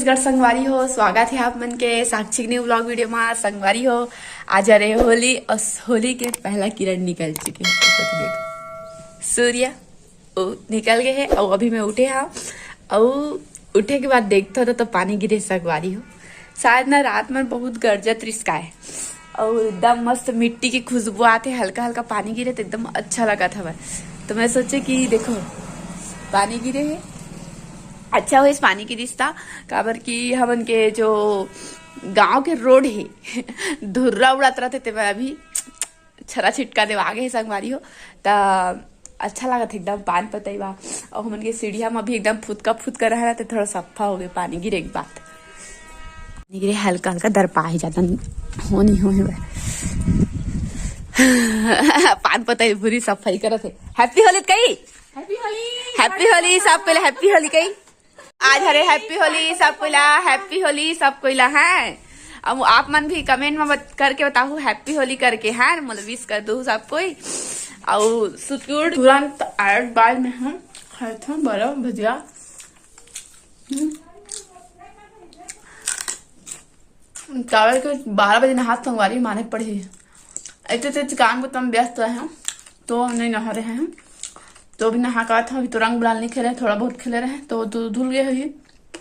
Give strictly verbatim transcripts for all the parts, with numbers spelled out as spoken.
नमस्कार संगवारी हो, स्वागत हे आप मन के साक्षी के new vlog video मा। संगवारी हो, आज हरे होली अउ होली के पहला किरण निकल चुके हे। सूर्य ओ निकल गए हे अउ अभी मैं उठे हव। अउ उठे के बाद देखथव तो, तो पानी गिरे संगवारी हो। शायद ना रात में बहुत गरजत रिहिस काय, अउ एकदम मस्त मिट्टी की खुशबू आथे, हल्का हल्का पानी गिरे तो एकदम अच्छा लगत हवय। तो मैं सोचे कि देखो, पानी गिरे हे, अच्छा होइस पानी गिरिस ता, काबर कि हमन के जो गांव के रोड हे धुर्रा उड़त रथे, ते मैं अभी छरा छिटका देवा गे हे संगवारी हो। त अच्छा लागत हे एकदम पान पतई बा। अउ हमन के सीढ़िया म भी एकदम फुतका फुतका रहे ना, ते थोड़ा सफा हो गए पानी गिरे के बाद। पानी गिरे हल्का हल्का दरपा ही जाता, हो नहीं हो हे बे। पान पतई पूरी सफाई करत हे। Happy होली कही। Happy होली। Happy होली सब पहले, Happy होली कही। आज हरे Happy होली सब कोई ला, Happy होली सब कोई ला है। अब आप मन भी comment में बत-, करके बताहू Happy होली करके है, मतलब wish कर दू सब कोई। अउ सुतगुड़ तुरंत आठ बार में हम खाए थे बड़ा भजिया। हम्म। काबर के बारह बजे नहात संगवारी माने पड़ही। इतने तेज काम को तम व्यस्त रहे हैं, तो नहीं नहा रहे हैं। तो अभी नहा के आत हन, अभी तो रंग गुलाल नहीं खेले, थोड़ा बहुत खेले रहे, तो धु-, धुल गए होही।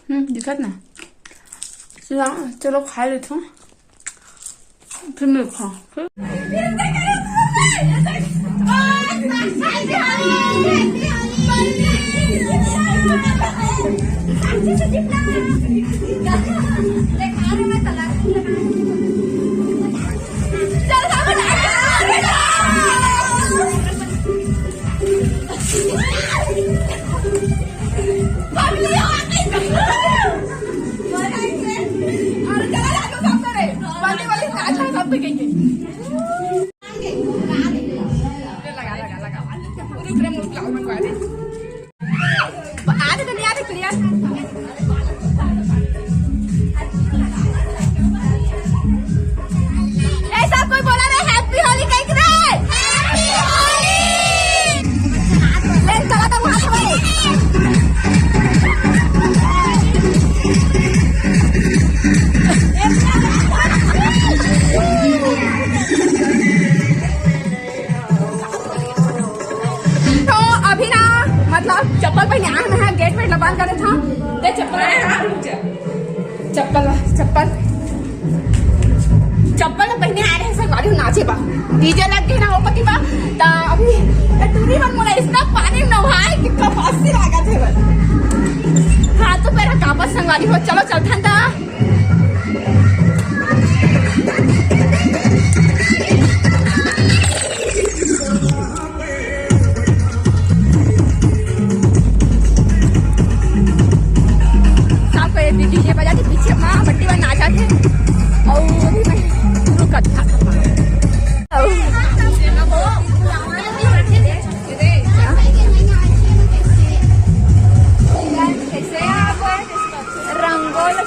हम्म, दिखत ना। चलो, चलो खा लेथव, फिर मिलथव, ठीक? तो अभी ना, मतलब, चप्पल पहने आए हैं, गेट पे बंद करे था। दे चप्पल। चप्पल, चप्पल, चप्पल तो पहने आ रहे हैं, संगवारी हो नाचे बा, डीजे लग गए ना, वो पति बा। तो अभी टूरी मन मोला इतना पानी में नहाए कि कपास से लागत है बस। हाथ तो पैर कांपत संगवारी हो, चलो चलथन ता। शाम को ये डीजे बजा के पीछे माँ बट्टी में नाचा थे और अभी मैं रुकत था। रंगोल।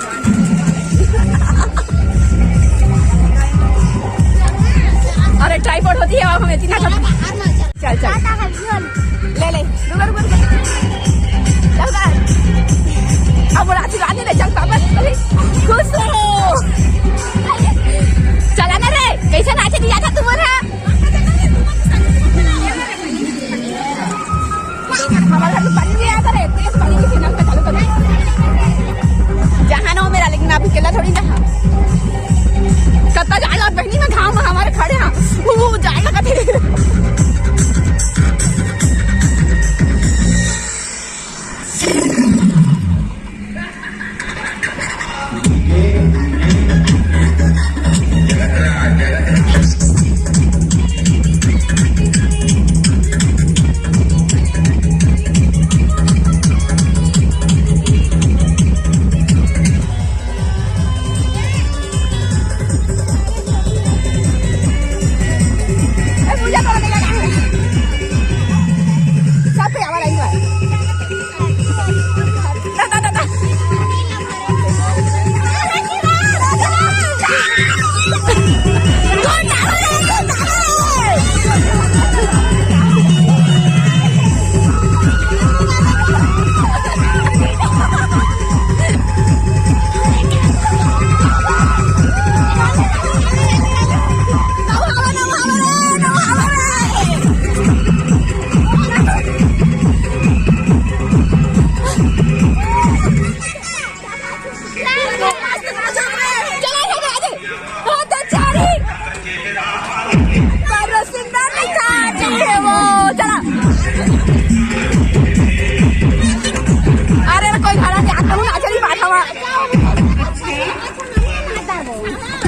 अरे ट्राइपॉड होती है, अब हम इतना सब। चल, चल। ले, ले। रुक, रुक, रुक। चल, बाय। अब वो रात रात ले चल, पापा। अरे, खुश हो। चला ना रे, कैसा नाच दिया था तुमने? हमारे घर में पानी नहीं आता रे, तेज पानी की सीजन में चालू करो। जहाँ ना हो मेरा, लेकिन आप अकेला थोड़ी ना। कत्ता जाए और बहनी में घाम में हमारे खड़े हैं, वो जाए लगा थे।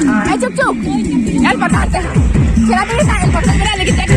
ए, चुप, चुप। एल पर डालते हैं। चला दे ना, एल पर मेरा, लेकिन देख।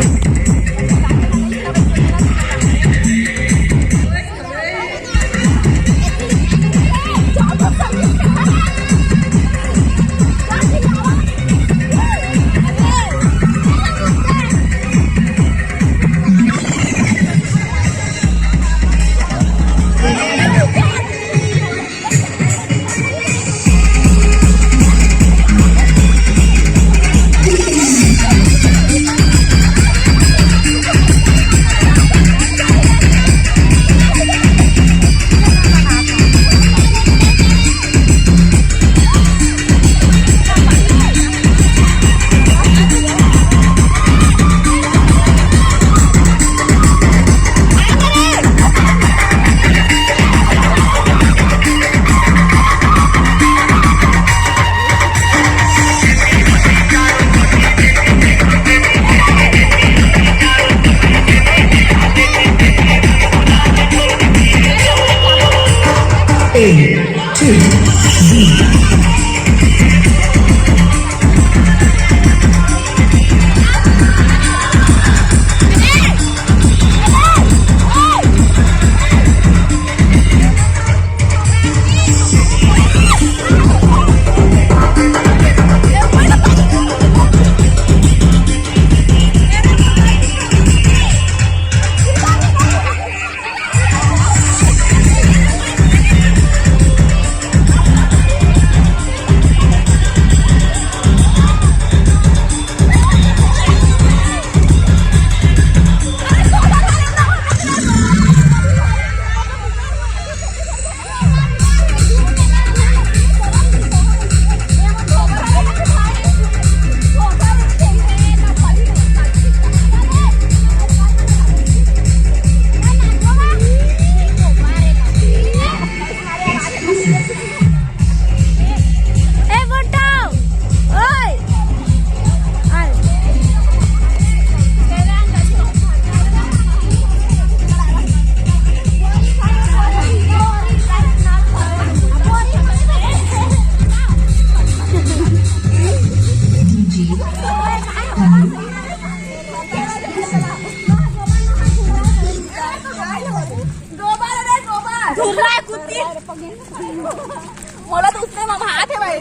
मोला तो उसने मम्हात हे भाई।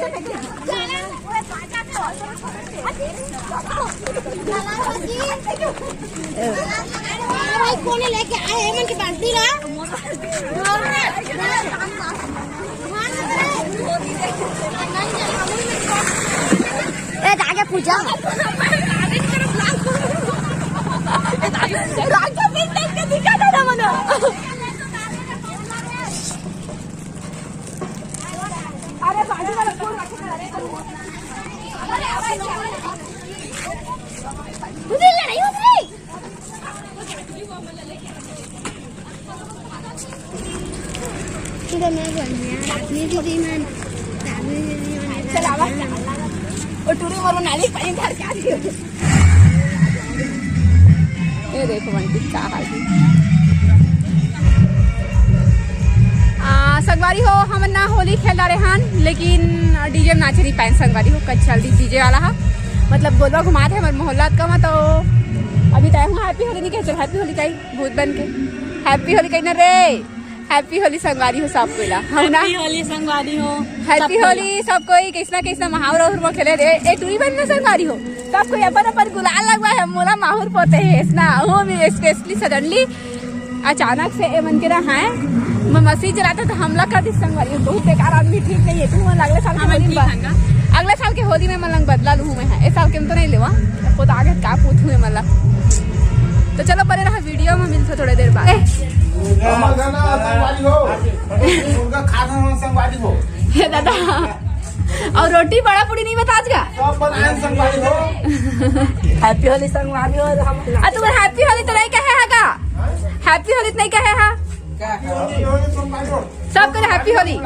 भाई, कोने लेके आए हैं मन की बाल्टी ला। ए, जाके पूजा। राजा फिर देख के दिखा था ना मना। अरे, बाजू वाला फोन रखे ना रे। मुझे लड़ाई हो गई। इधर मैं बोल रही हूँ, अपनी दीदी मन, अपनी दीदी मन। चल, आवाज। ओ टूरी मोर नाली पानी धर के आ गई। ये देखो बंटी, का हाल हे। आ, संगवारी हो, हमन ना होली खेल डारे हन, लेकिन डीजे में नाचे नहीं पाएन संगवारी हो, कच्चा डीजे वाला हा, मतलब गोलवा घुमात हे हमर मोहल्ला का, तो अभी तय हुआ हैप्पी होली नहीं कहे, चल हैप्पी होली कही, भूत बन के हैप्पी होली कही ना रे। हैप्पी होली संगवारी हो सब कोई ला, हव ना? हैप्पी होली संगवारी हो। हैप्पी होली सब कोई, कइसना कइसना माहौर और में खेले रे। ए टूरी बन ना संगवारी हो, सब कोई अपन अपन गुलाल लगवा हे, मोला माहौर पोते हे, इसना वो भी स्पेशली सडनली अचानक से ए मन के ना है, मैं मशीन चलाते तो हमला कर दी संगवारी हो, बहुत बेकार आदमी, ठीक नहीं है। तू मन अगले साल के होली में, अगले साल के होली में मन लंग बदला लूँ मैं, ए साल के में तो नहीं लेवा, पोता आगे का पूछूँ मैं मन ला। तो चलो बने रहा वीडियो में, मिलते थोड़े देर बाद। ए, हमर घर ना संगवारी हो, मुर्गा खा रहे हो संगवारी हो। हे दादा, और रोटी बड़ा पूड़ी नहीं बता आज का? सब बनाए संगवारी हो। हैप्पी होली संगवारी हो। हम आ तुम्हारे हैप्पी होली तो नहीं कहे है का? हैप्पी होली तो नहीं कहे है? हैप्पी होली, होली संगवारी हो। सबके लिए हैप्पी होली।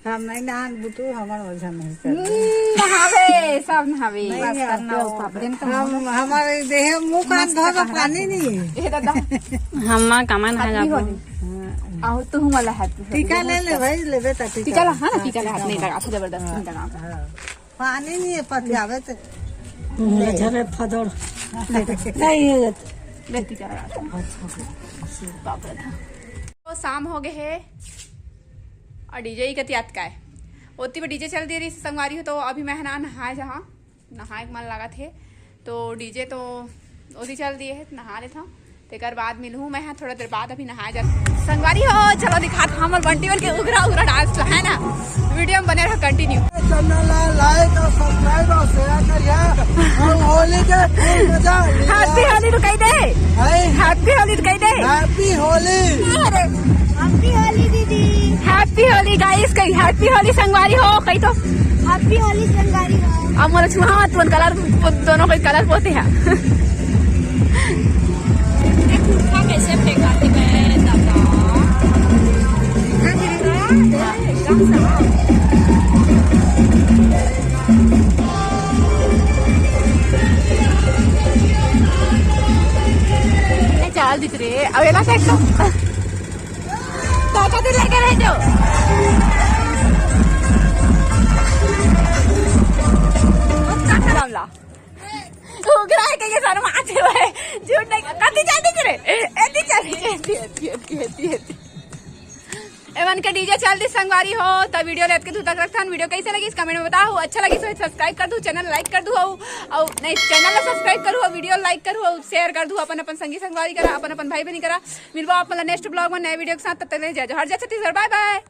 हम नहीं नहान बुतू, हमर वजह नहीं कर। हम्म, नहावे, सब नहावे। नहीं, बस हम करना तो वो। हम, हमारे देह मुँह कान धो के पानी नहीं। ये दादा। हम माँ कमा नहा जाबो। होली। हाँ। आहो, तू वाला happy होली। टीका ले ले भाई, लेबे त टीका। टीका ला, हाँ ना, हाँ, टीका ला, टीका हाथ नहीं ला। लगा, जबरदस्त हाँ, नहीं लगा। हाँ। पानी नहीं है, पतियावे तो। हम्म, ले। अच्छा रे, फदोड़। ले, नहीं, ये ले, टीका लगा। बाप रे। तो शाम हो गए है और डीजे ही कति अतकाए। ओती में डीजे चल दिए रही संगवारी हो, तो अभी मैं है ना नहाए जहाँ, नहाए के मन लागत हे, तो डीजे तो ओती चल दिए है, नहा लेता हूँ। तेकर बाद मिलहूँ मैं ह थोड़ा देर बाद, अभी नहाए जात। संगवारी हो, चलो दिखात हमर बंटी मन के उघरा उघरा डांस ला, है ना? वीडियो में बने रहो, continue। चैनल ला like और subscribe और share करिए। हम होली के full मजा लिया। Happy होली तो कह दे। है? Happy होली तो कह दे। Happy होली। अरे, Happy होली दीदी। Happy होली guys, कही Happy होली संगवारी हो, कही तो। Happy होली संगवारी हो। अब मोला छुहा मत, तुमन कलर, दोनों कोई कलर पोते हैं। ये कुर्ता कैसे फेंकाते गए दादा? एकदम से। ए, चाल दिख रे, अब एला देख तो। काका दिल लेके रह जाओ। मामला। उघरा है कहिए शर्माते हुए। झूठ नहीं, कति चाल दिख रे? एती चाल दिख रे, एती, एती, एती, एती, एती। एमन के डीजे चल दी संगवारी हो, त वीडियो लेत के तू तक रखथन। वीडियो कैसे लगी, कमेंट में बताओ। अच्छा लगी तो सब्सक्राइब कर दू, चैनल लाइक कर दू हो, और नहीं, चैनल ला सब्सक्राइब करू हो, वीडियो लाइक करू हो, शेयर कर दू अपन अपन संगी संगवारी करा, अपन अपन भाई बहनी करा। मिलबो आप मन ला नेक्स्ट ब्लॉग में नए वीडियो के साथ। तब तक ले जय जोहार, जय छत्तीसगढ़, बाय बाय।